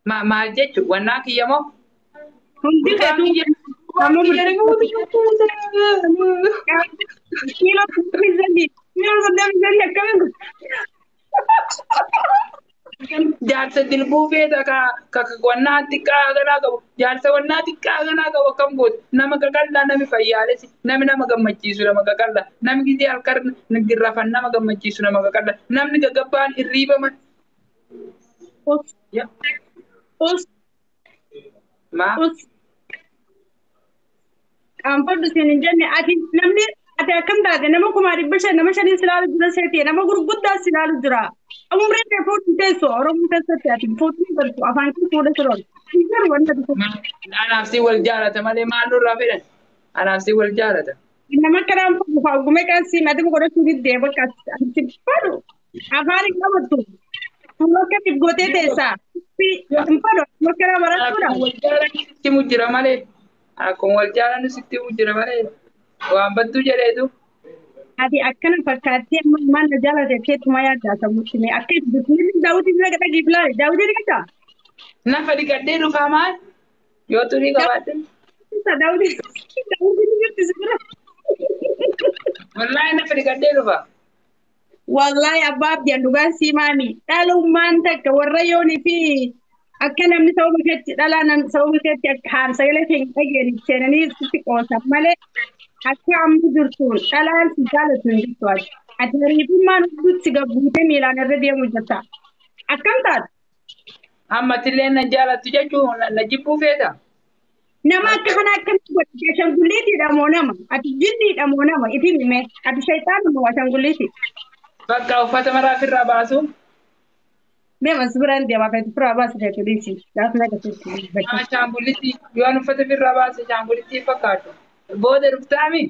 Maal jechuun wannaa kiyya moo? Hundi Gurbaan keetuu kiyya amma gurbaan kiyya kiiloo 33, kiiloo 33 akkamiin Jaarsa dilbuu feeta ka ka wannaa xiqqaa ganaa qabu, jaarsa wannaa xiqqaa ganaa qabu akkam gootu? Nama qaqallaa, nami fayyaalessi, nami nama gammachiisu nama qaqallaa, nami gizee halkan rafan nama gammachiisu nama qaqallaa, namni gaggabbaan hirriibaman. Us. Us. Maa? Us. Qaanfadhu siin hin jenne. Ati namni ati akkam taate? Nama 500,000, nama shanii si ilaalu jira seeti, nama gurguddaa si ilaalu jira. Umriin kee fuudhu teessu Oromoo keessatti ati fuudhu hin galtu, afaan kee fuudha sirroon. Hin jiru wanti ati fuudhu. Anaaf si wal jaalata malee maal nurraa fedhan? Anaaf si wal jaalata. Nama akkanaan fuudhu fa'aa ogummaa qeensii ati godhachuu diddee bakka ati fadhu afaan hin qabattu. Fuula akka gootee teessaa. Hin fadhu nama akkanaa barachuudha. Akkuma wal jaalannu sitti himu jira malee. Akkuma wal jaalannu sitti himu jira malee. Waan battuu jedheetu. Ati akkana fakkaattee amma maal na jaalate keetumaa yaaddaa sammuutti mee akka itti bismilli daawwitii bira dhaqii filaale daawwitii dhiqataa? Nafa dhiqadhee dhufaa maal? Yoo xurii qabaadhe. Daawwitii daawwitii jirti si bira. Wallaahi nafa dhiqadhee dhufa. Wallaahi abbaa abdiyan dhugaan sii maami dhalummaan takka warra yoonii fi akka namni sababa keetti dhalaa nam sababa keetti akka haan sagalee keenya dhageeni seenanii sitti qoosan malee akka amma jirtuun dhalaan si jaalatu hin jirtu ati. Ati hariifummaan hundatti gabbuutee miilaan irra deemu jirta. Akkam taate? Ammatillee na jaalattu jechuun na jibbuu feeta. Nama akka kana akkamitti godhate? Ashangulliitiidha moo nama? Ati jinniidha moo nama? Itti hime. Ati shayxaana moo ashangulliiti? Bakka uffata maraa ofirraa baasu. Mee mas biraan deemaa feetu firaa baasi feetu dhiisi. Gaafa na gasitti. Ashaangulliitii yoo an uffata ofirraa baase ashaangulliitii fakkaatu. Booda dhuftaami.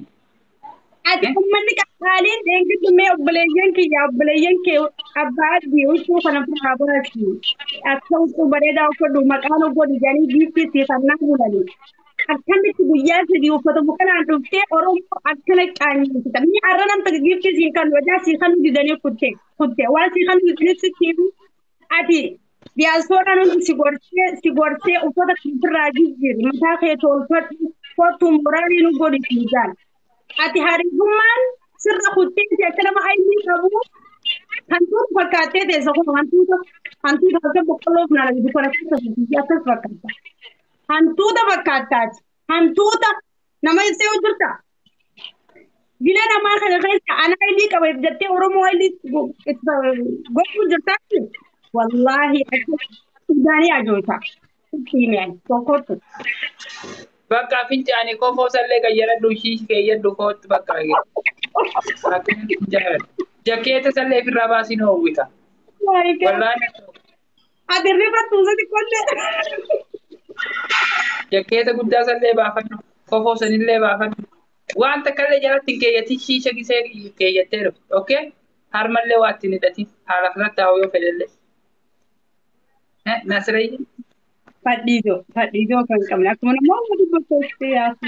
Ati uummanni qaqqaaliin dheengidduu mee obboleeyyan kiyya, obboleeyyan kee abbaa adii huccuu kana firaa baasi. Akka huccuu bareedaa uffadhu maqaan godhi jedhanii giiftii sii kannaa bulani. Akkamitti guyyaa 3 uffatamu kanaan dhuftee Oromoo akkana qaanyeessita? Mi'a har'a namta giiftii siin kan wajaa sii kan didanii kutte kutte waan sii kan didanii sitti himu. Ati diyaaspooraan hundi si gorsee si gorsee uffata ofirraa jijjiiri, mataa kee tolfadhu, kottu moraalii nu godhi siin. Ati hariifummaan sirra kuttee si akka nama aylii qabu hantuuta fakkaattee teessa kun hantuuta hantuuta akka boqqolloo funaana gidduu kana keessa fuutii akkas fakkaata. Hantuuta fakkaattaati. Hantuuta nama ibsee jirta. Bila namaa kana keessa ana aylii qaba jettee Oromoo aylii godhuu jirtaati. Wallaahi akka Sudaanii ajoota. Siimeen tokkotti. Bakka fincaanii kofoo sallee qayyaradhu, ishii keeyyadhu kootti bakka. Akkanatti hin jaalladhu. Jakkeeta sallee ofirraa baasii nu hawwita. Wallaahi Ati rifattu sadi qollee. Jakkeeta guddaa sallee baafadhu. Kofoo sanillee baafadhu. Waan takkallee jalatti hin keeyyatin, shiisha gisee keeyyattee dhufte. Okay? Harmallee waa ittiin hidhatin. Haala kanatti taa'u yoo fedhellee. Nasirayyi. Fadhiidoo fadhiidoo kan qabne akkuma namoonni dubbatu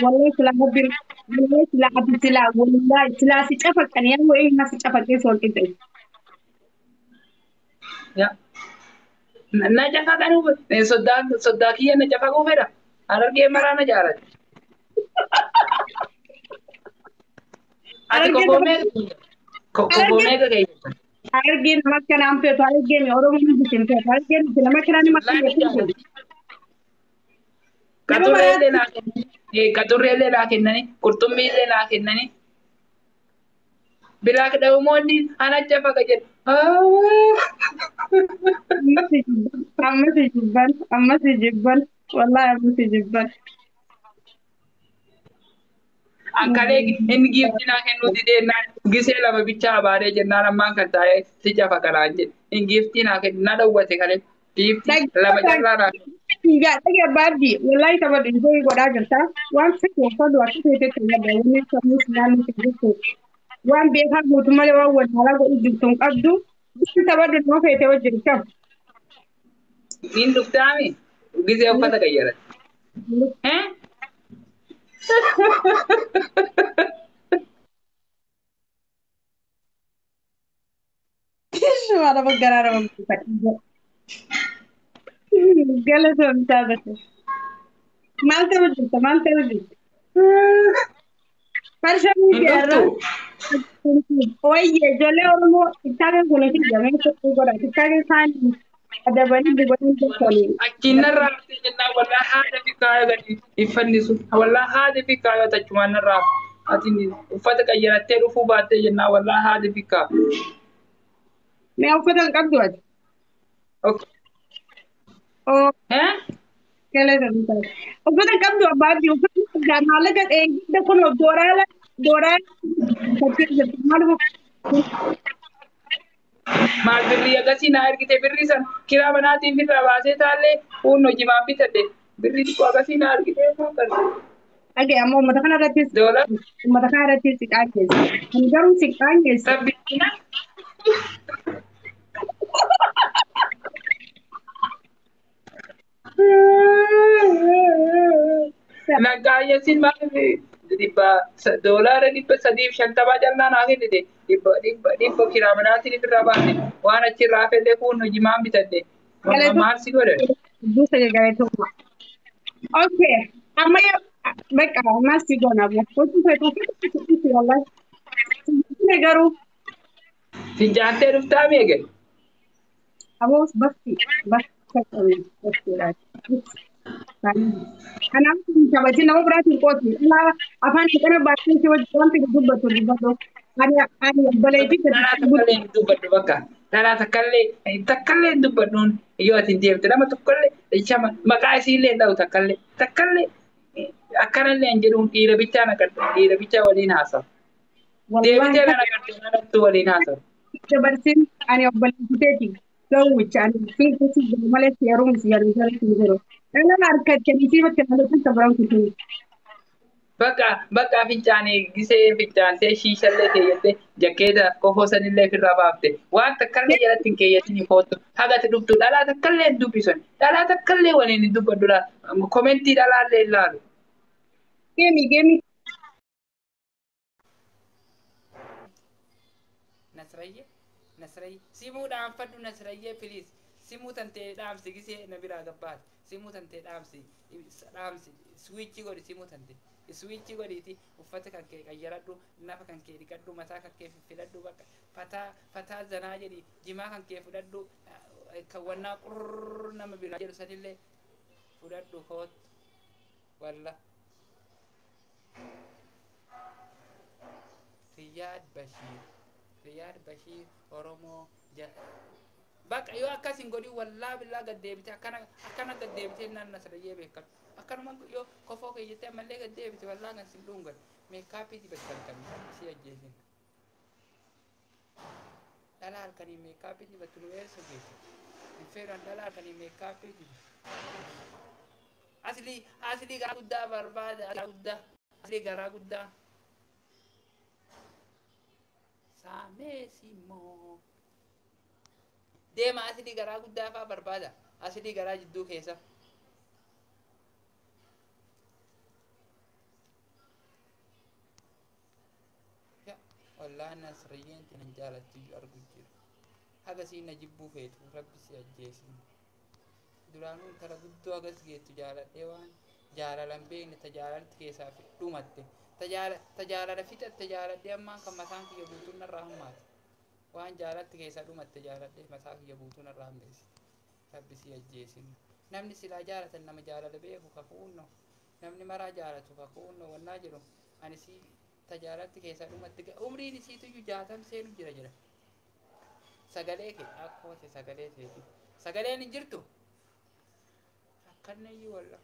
wallahi silaa rabbiin wallahi silaa ati silaa wallahi silaa si cafaqan yeroo eenyu si cafaqee si wal qixxeessu. Na cafaqanuu soddaa soddaa kiyya na cafaquu fedha. Harargee maraa na jaalata. Ati kofoo meeqa kofoo meeqa keeyyata? Harargeen nama akkanaan feetu, harargeen Oromoo hundi sin feetu, harargeen nama akkanaan nama Wallaahi feetu. jaalata. Qaxurree illee naa kennanii, qaxurree illee naa kennanii, qurxummii illee naa kennanii. Bilaak dha'umoonni ana cafaqa jedhu. Amma si jibban, amma si jibban, wallahi amma si jibban. Akkalee inni giiftii naa kennuu didee naan gisee lama bichaa abaaree jennaan ammaan kan taa'ee si cafaqa naan jedhe. Inni giiftii naa kennu na dhowwate kalee giiftii lama callaa naa kennu. Yaa dhage abbaa abdii wallahi tapha dhiisee godhaa jirta. Waan fedhe uffatu akka feetetti gadda wanni sammuu naannoo si jirtu. Waan beekaa guutuu malee waan wallaalaa godhu jirtu hin qabdu. Taphadhu nama feete wajjin kam. Inni dhuftaami gisee uffata qayyarate. Eh? Waan nama garaa nama fadhiisoo. Galatoomtaa bate. Maal ta'u jirta? Maal ta'u jirta? Farsha Hin miti har'a. dhuftu. Wayye ijoollee Oromoo tiktaaka kun hojii tokko godha. Tiktaaka isaanii adabanii dubanii tokkoon. Achiin narraa haftee jennaan wallaa haadha fi kaayoo gadi hin fannisu. Wallaa haadha fi kaayoo tachumaan narraa ati uffata qayyarattee dhufuu baattee jennaan wallaa haadha fi kaayoo. Mee uffata hin qabdu ati? Okay. Oo Eh? galatoomtaa. Uffata hin qabdu abbaa abdii uffata qabdaa maallaqa dheengidda kun dooraala dooraala fakkii jirtu maal Maal birrii akkasii naa ergite birrii san kiraa manaatiin birraa baasee taallee huun hojimaan bitadhe birrii xiqqoo akkasii naa ergite maal qabdi? Dhagaye amma uummata kana irrattis Doolar uummata kana irrattis si qaangeessa. Ani garuu si qaangeessa. rabbi Naggaayyasin maal dhibba doolaara 350 callaa naa kennite dhibba dhibba dhibba kiraa manaatiin birraa baase waan achirraa hafellee kun hojimaan bitadhe maal si godhe? Buusa galatoomaa. Okay. Amma bakka maal si goona gochuu feetu uffata wallahi. Garuu Fincaantee dhuftaa meeqe? Amoos bakki bakki bakkiidha. Kanaaf kabajin nama biraatiin qooti. Ilaa afaan kana baatee si wajjin wanti dubbatu dubbatu. Ani ani obboleettii Dhalaa takkallee hin dubbadhu bakka. Dhalaa takkallee takkallee hin dubbadhuun yoo ati hin deemte nama tokkollee shama maqaa isiillee hin dha'u takkallee takkallee akkanallee hin jedhuun dhiira bichaa naqadhu dhiira bichaa waliin haasawu. Deebitee na naqadhu nanattu waliin haasawu. Dabarsin ani obboleettii teeti gawwicha ani sin jiru malee si heerumsi jedhu jedhu jiru. Dhala harkattanii si bakka malee kan kutuu. Bakka bakka fincaanii gisee fincaansee shiishallee keeyyattee jakkeeta kofoo sanillee ofirraa baafte waan takkallee jalatti hin keeyyatin koottu hagati dhuftu dhalaa takkallee hin dubbisan dhalaa takkallee waliin hin dubbadhu laa komentii dhalaallee hin laalu. Geemi geemi. Nasrayyee Nasrayyee simuu dhaanfadhu Nasrayyee please simuu tantee dhaamsi gisee na biraa gabbaate simuu tantee dhaamsi dhaamsi swiichii godhi simuu tantee swiichii godhiiti uffata kan kee qayyaradhu nafa kan kee dhiqadhu mataa kan kee filadhu bakka fataa fataa zanaa jedhi jimaa kan kee fudhadhu kan wannaa qurr nama biraa jedhu sanillee fudhadhu koot walla Riyaad Bashiir Riyaad Bashiir Oromoo bakka yoo akkas hin godhin wallaa billaa gad deebite akkana akkana gad deebite naan nasrayyee beekadhu akkanuma yoo kofoo keeyyattee ammallee gad deebite wallaa kan sin dhungan meekaappii dibatan kan si ajjeesin dhala halkanii meekaappii dibattu nu eessa geesse hin feeran dhala halkanii meekaappii dibatu aslii aslii garaa guddaa barbaada garaa guddaa aslii garaa guddaa saamee simoo deema aslii garaa guddaa faa barbaada aslii garaa jidduu keessa. Wallaahi Nasriyyeen tinan jaalattu iyyuu argu jiru. Haga siin na jibbuu feetu rabbi si ajjeesin. Duraanuu intala guddoo hagas geettu jaaladhee waan jaalalan beekne ta jaalalti keessaa dhumatte. Ta jaalala fixatte jaaladhee ammaan kan mataan kiyya guutuun narraa hammaate. Waan jaalatti keessaa dhumatte jaaladhee mataa kiyya guutuun narraa hammeessite. Rabbi si ajjeesin. Namni silaa jaalatan nama jaalala beeku kakuunno. Namni maraa jaalatu kakuunno wannaa jedhu ani si tajaalatti keessaa dhumatti umriin isiitu iyyuu 60 seenu jira jedha. Sagalee kee akkuma ta'e sagalee teeti. Sagaleen hin jirtu. Akkanna iyyuu walla.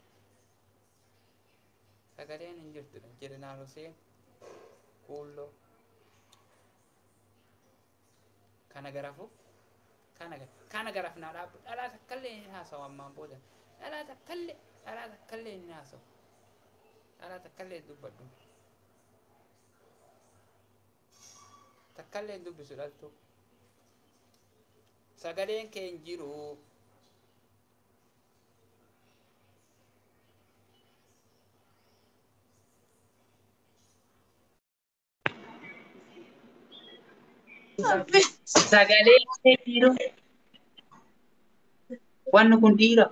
Sagaleen hin jirtu jedha Huseen Kuulloo. Kana garafu kana kana garaf naa dhaabbu dhalaa takkallee hin haasawu ammaan booda dhalaa takkallee dhalaa takkallee hin haasawu dhalaa takkallee hin dubbadhu. Takkallee hin dubbisu dhaltu. Sagaleen kee hin jiru. Sagaleen kee jiru. Wanni kun dhiira.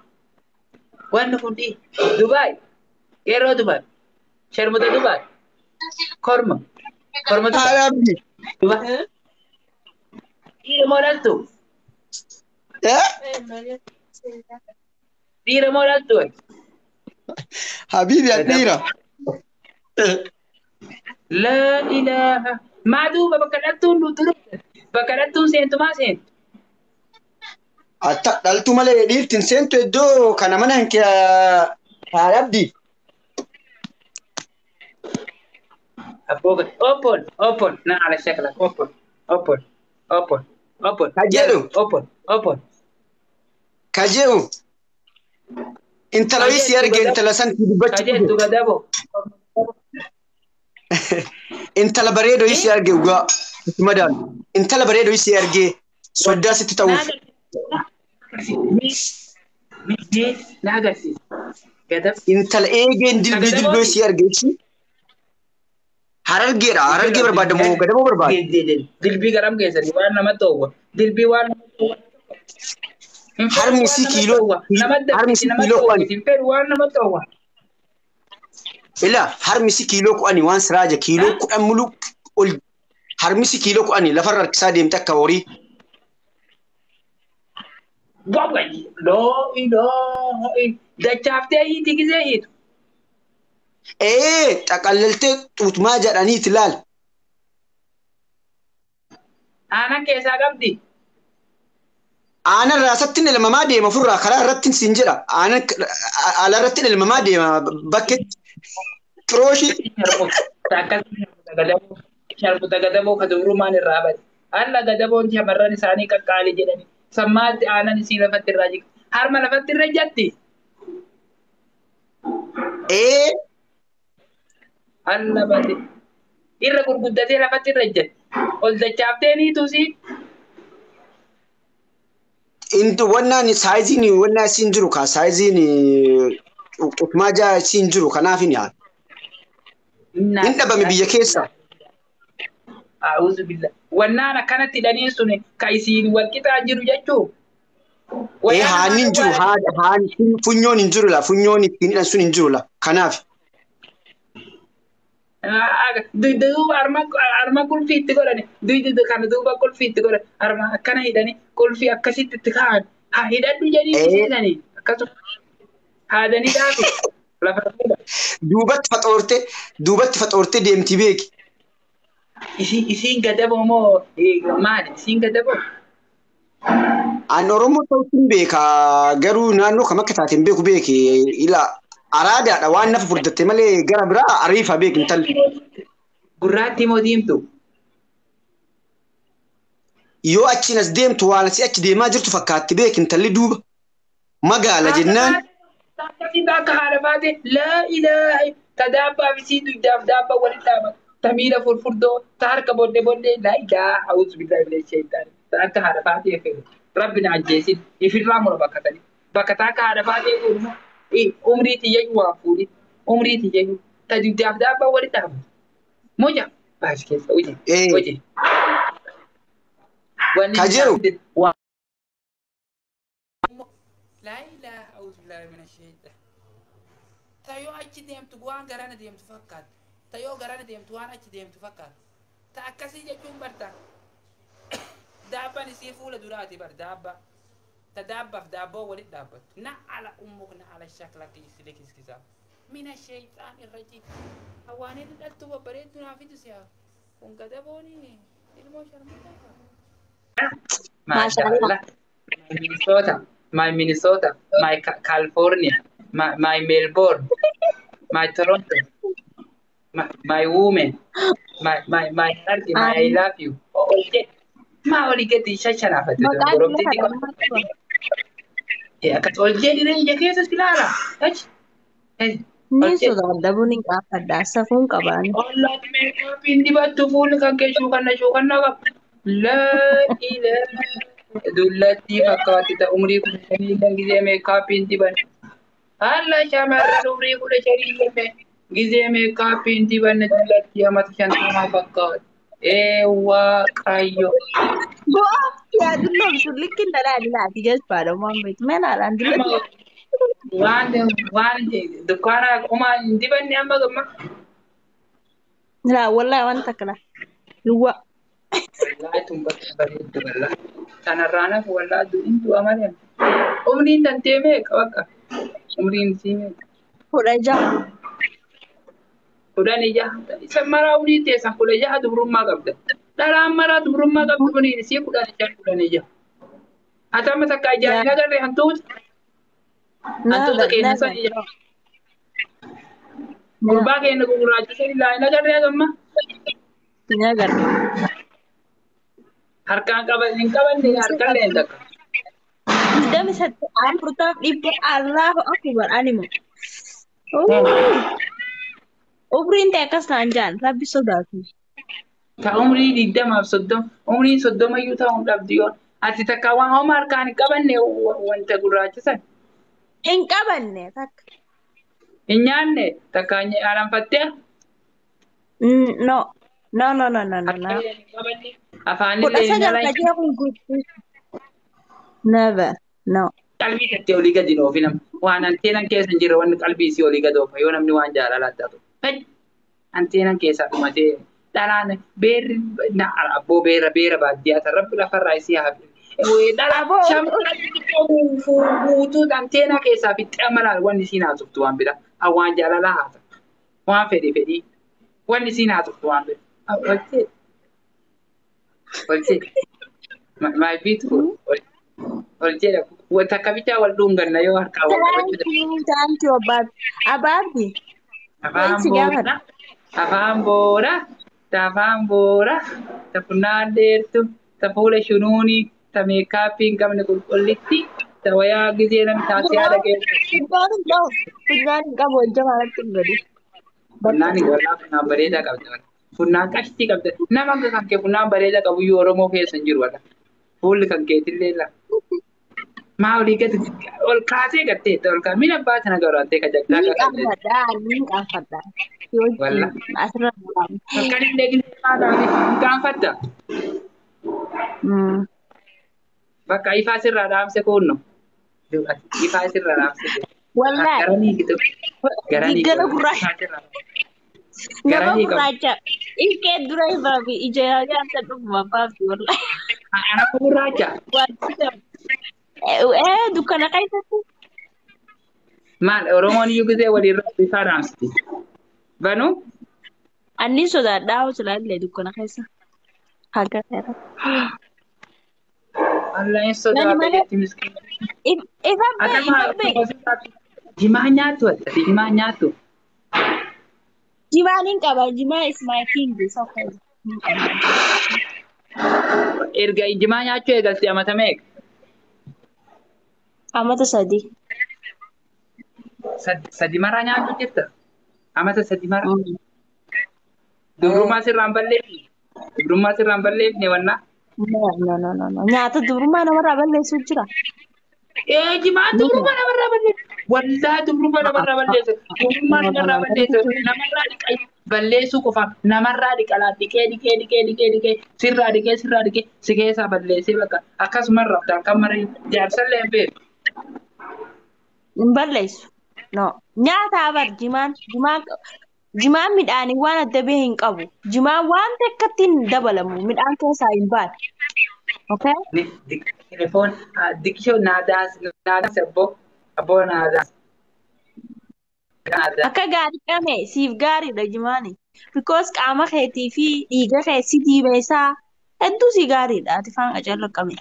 Wanni kun dhiira. Dubaay. Qeerroo Dubaay. Sharmuta Dubaay. Korma. Korma Dubaay. Haadha abdii. Dubaay. Dhiira moo dhaltu? Eh? Dhiira moo dhaltu? Habiibi an dhiira. Laa ilaaha. Maa duuba bakka dhaltuun nu dura. Bakka dhaltuun seentu maa seentu? Atta dhaltuu malee dhiirti hin seentu iddoo kana mana hin haadha abdii. Abboo open open na ala shakla open open open open. Ka jedhu. Open open. Ka jedhu. Intala wayii si arge intala san dubbachuu Kajeeltu gadabo. Intala bareedoo wayii si arge dhugaa. Itti madaalu. Intala bareedoo wayii si arge soddaa sitti ta'uuf. Na agarsiisa. Gadab. Intala eegeen dilbii dilbii si arge ibsi. Harargeedha. Harargee barbaadda moo gadaboo barbaadda? Dilbii garam geessanii waan nama dhoowwa. Dilbii waan nama dhoowwa. Hin fedhu Harmi waan isii nama kiiloo dhoowwa. Nama harmi dabbisi isii nama kiiloo dhoowwa. kudhani. Hin fedhu waan nama dhoowwa. Ila harmi isii kiiloo kudhani waan siraaja kiiloo 10 muluu ol harmi isii kiiloo 10 lafarra harkisaa deemte akka horii. Baba loo iloo dachaaftee hiiti gisee hiitu. Ee xaqallaltee xuutumaa jedhaniiti laal. Aanan keessaa qabdi. Aanan raasatti elmamaa deema ofirraa karaa irratti siin jedha. Aanan ala irratti elmamaa deema bakkeetti. Xirooshii. Sharmuta gadaboo ka dubrummaan irraa bade. Alla gadaboon shamarran isaanii qaqqaalii jedhani. Sammaatti aanan isii lafatti irraa jigti. Harma lafatti irra jatti. Ee Alla bade. Irra gurguddatee lafatti irra jatti. Ol dachaaftee niitu sii. Intu wannaan saayiziin wannaa isiin jiru ka saayiziin xuutumaa jaa isiin jiru kanaaf hin yaadu. Hin dhabame biyya keessa. A'uuzu billah. Wannaan akkanatti hidhanii sun ka isiin wal qixaa jiru jechuu. Ee haanni hin jiru haani funyoon hin jiru la funyoon ittiin hidhan sun hin jiru la kanaaf. Duuba harma qulfii itti godhani. Duuba kana duuba qulfii itti godhan. Harma akkana hidhani qulfii akkasitti itti kaa'an. Haa hidhadhu jedhii isiisanii akkasuma haadanii dhaabu. Lafa fuudha. Duubatti faxoortee deemti beeki. Isiin gadaboo moo maali? Isiin gadaboo? An Oromoo ta'uutti hin beeka garuu naannoo kam akka taate hin beeku beeki. Ila araadaadha waan nafa furdatte malee gara biraa ariifa beeki intalli. Gurraattii moo diimtuu? Yoo achiin as deemtu waan asii achi deemaa jirtu fakkaatti beeki intalli duuba. Magaala jennaan. Akkasitti akka haadha baate laa ilaaha ta daabbaa fi sii dugdaaf daabbaa walitti dhaaban. Ta miila furfurdoo ta harka bodde bodde laa ilaaha a'uuzu billaahi mina sheeytaan. Ta akka haadha baatee fedhu. Rabbi na ajjeesin ifirraa mura bakka tani. Bakka ta akka haadha baatee fuudhu umrii tiyyayyuu waa fuudhi. Umrii tiyyayyuu ta dugdaaf daabbaa walitti dhaaban. Moja baas keessa hojii hojii. Wanni Ka jedhu. waa. Laa ilaaha a'uuzu billaahi mina sheeytaan. Ta yoo achi deemtu waan garana deemtu fakkaata. Ta yoo garana deemtu waan achi deemtu fakkaata. Ta akkasii jechuun barta. Daabbaan isii fuula duraati bar daabba. Ta daabbaaf daabboo walitti dhaabbattu. Na ala ummuk na ala shaklaki isile kiskisaa. Mina sheeyxaan irra jiru. Hawaan inni dhaltu babbareeddu naaf fidu si'a. Kun gadabooni ilmoo sharmuutaa. Maashaallah. My Minnesota, my Minnesota, my California, my Melbourne, my Toronto, my woman, my heart, my I love you. Ol jedhe. Maa olii gadi shashanaafate. Maqaan Goromtii nama xiqqoo. Akkas ol jedhi ija keessas ilaala. Achi. Ni Ol jedhi. sodaadhabuun hin qaafadha. Safuun qabaan. Ollaatti meekaappiin dibattu fuulli kan kee shuukanna shuukanna qaba. Laa ilaaha. Dullattii fakkaatti ta umrii 15 illee gizee meekaappiin diban. Haala shamarran umrii 15 illee gizee meekaappiin dibanne dullattii amata 50 fakkaatti. Ee Waaqayyo. Bu'aa yaa dulloomsu likki hin dhalaali laati jechuudha waan beektu. Meenaadhaan dullatti. Waan waan dukkaana homaa hin dibanne amma gamma. Laa wallahi waan takka laa. Duwwaa. Wallaahi tun bakka bareeddu wallaahi. Tanarraa nafu wallaahi hin du'a malee. Umriin tantee meeqa bakka? Umriin sii meeqa? 16. 16. Isa maraa umriin teessan 16 dubrummaa qabda. Dhalaan maraa dubrummaa qabdu kuniin isii 15 16. Ati amma takka ijaan hin agarre hantuuta. Hantuuta keenya san ija. Gurbaa keenya gurguraacha san ilaa hin agarre hagamma. Hin agarre. Harkaan qaban hin qabanne harkaan leen takka. 28 40 dhibba Allahu akbar animo. Umriin ta'e akkas naan jaan rabbi sodaatu. Ta umrii 20 30 umriin 30 iyyuu ta'uu dhabdi yoo ati takka waan homaa harkaan hin qabanne wanta gurraacha san. Hin qabanne takka. Hin nyaanne takka alanfattee? No. No no no no no. Afaanillee hin 19 nyaanne. Kajee kun guutuu. Never. No. Qalbii tettee olii gadi hin oofin amma. Waan anteenan keessa hin jirre wanni qalbii isii olii gadi oofa yoo namni waan jaalalaa taatu. Anteenan keessaa dhumatee dhalaan beerri abboo beera beera baadiyyaa tan rabbi lafarraa isii haa dhala shamarran xixiqqoo guutuu anteenaa keessaa fixxee amma laal wanni isiin haasoftu waan biraa waan jaalalaa haasa waan fedhi fedhii wanni isiin haasoftu waan biraa. Olchee olchee my beautiful olchee takka bichaa wal dhunganna yoo harkaa wal qabachuu. Thank you, thank you, Abaabbi. Abaabbi. Afaan boora, afaan boora, afaan boora, ta funyaan dheertu, ta fuula shunuuni, ta meekaappii hin qabne qulqullitti, ta wayaa gizee namni taasii haadha keessa. Funyaan hin qabu. Funyaan hin qabu hojja maalatti hin godhi. Funyaan wallaa funyaan bareedaa qabda. Funyaan qashtii qabda. Nama akka kan kee funyaan bareedaa qabu iyyuu Oromoo keessa hin jiru wala. Fuulli kan keetillee laa. Maa olii gadi ol kaasee gattee ol kaasee mina abbaa sana gabaabtee ka jagdaa Ni qaqqabdee. qaanfadha, ni qaanfadha. Walla. Asirra dhaabame. Akkan illee gisee maa taate qaanfatta. Bakka ifaa sirraa dhaamse kunno. Ifaa sirraa dhaamse. Wallahi. Garanii gitu. Garanii. Giggala gurraacha. Nama Garanii qabu. gurraacha. Ilkee dura ifaa fi ija nyaata dhuguma baafti wallahi. Ana gurraacha. Waanti dukkana keessatti. Maal Oromoon iyyuu gisee walirra ifaa dhaamsiti. Banuu? Anni sodaadhaa hojiilee dukkana keessa. Haga seera. Allah hin sodaata jetti miskiina. Ifa bee ifa bee. Jimaa nyaattu ati jimaa nyaattu. Jimaan hin qaba. Jimaa is my king. It's okay. Erga jimaa nyaachuu eegalte amata meeqa? Amata 3. Sadi maraa nyaachuu jirta? Amata 3 maraa? Dubrummaa sirraan balleeffne? Dubrummaa sirraan balleeffne wannaa? No no no no no. Nyaata dubrummaa namarraa balleessu jira. Jimaan dubrummaa namarraa balleessu. Wallaa dubrummaa namarraa balleessu. Dubrummaa namarraa balleessu. Namarraa dhiqee balleessuu qofa. Namarraa dhiqalaa dhiqee dhiqee dhiqee dhiqee dhiqee sirraa dhiqee sirraa dhiqee si keessaa balleessee bakka akkasuma rafta kan marii jaarsallee hin beeku. Hin balleessu. No. Nyaata abar jimaan jimaan jimaan midhaanii waan adda bahee hin qabu. Jimaan waan takkatti hin dabalamu. Midhaan keessaa hin baane. Okay? Telefoon diqishoo naadaas naadaas abboo abboo naadaas. Akka gaarii qame siif gaariidha jimaani. Because qaama keetii fi dhiiga kee si diimeessaa hedduu si gaariidha. Ati faan qacarra qame.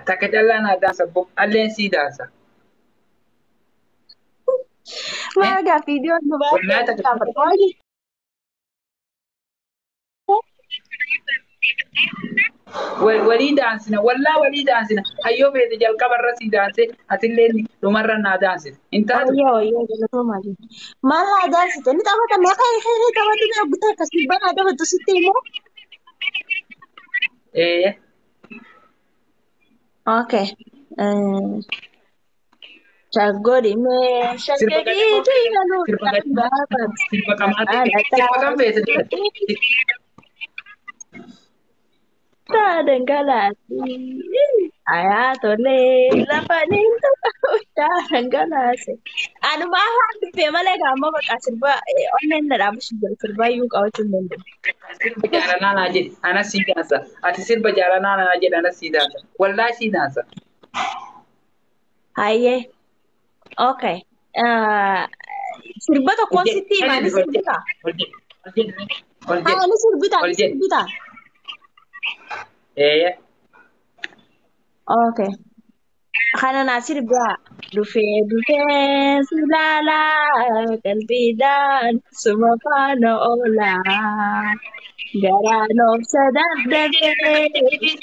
Takka callaa naadaas abboo alleen sii daasa. Maal gaa viidiyoon nu baasee. Walii daansina wallaa walii daansina hayyoo feete jalqabarra sii daansee atillee dhumarra naa daansina hin taatu. Wayyoo wayyoo galatoomaa jiru. Maal naa daansite ni taphata maqaa ishee taphatu ni guutaa akkasii banaa taphatu sitti immoo. Ee. Okay. Shaggodi mee shaggadii tuyi Sirba qamaa sirba kam feete Dangalaati. Ayaa tolee lafa niin tokko dhangalaase. Anuma afaan dubbee malee gaamma bakka sirba onneen na dhaabbachuu jira sirba iyyuu qabachuu hin danda'u. Sirba jaalalaa naa jedhi anas sii daansa. Ati sirba jaalalaa naa jedhi anas sii daansa. Wallaahi sii daansa. Hayyee. Okay. Sirba tokkoon sitti hima ni sirbita. Ol jedhi. Ol jedhi. Ol Haa jedhi. ni sirbita Ol ni jedhi. sirbita. Eeyyee. Okay. Kana naa sirbaa. Dhufee dhufee si ilaalaa qalbiidhaan suma faana oolaa. Garaan obsa dadhabee.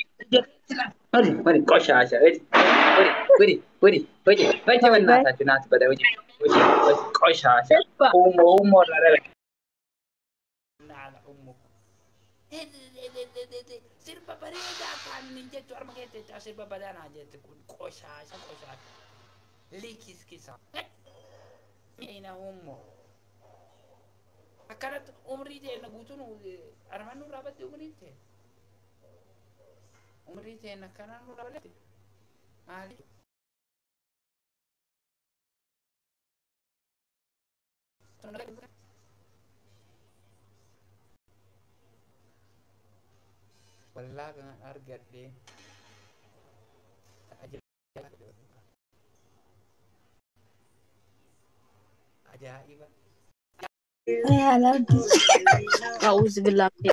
Hori, hori, qoshasha, hori, hori, hori, hori, hori, hori, በእናታችሁ ናት በለ hori, hori, hori, ቆሻሻ ኡሞ ኡሞ ረረ sirba bareedaa afaan hin jettu harma keessa jechaa sirba badaa naa jette kun qoshasha qoshasha likiskisa miina ummo akkanatti umrii teenna guutuun armaan nurraa badde umriin teenna umrii teenna akkanaan nurraa badde maali Wallaa kan argadhe ajaa'iba. A'uuzu billaahi.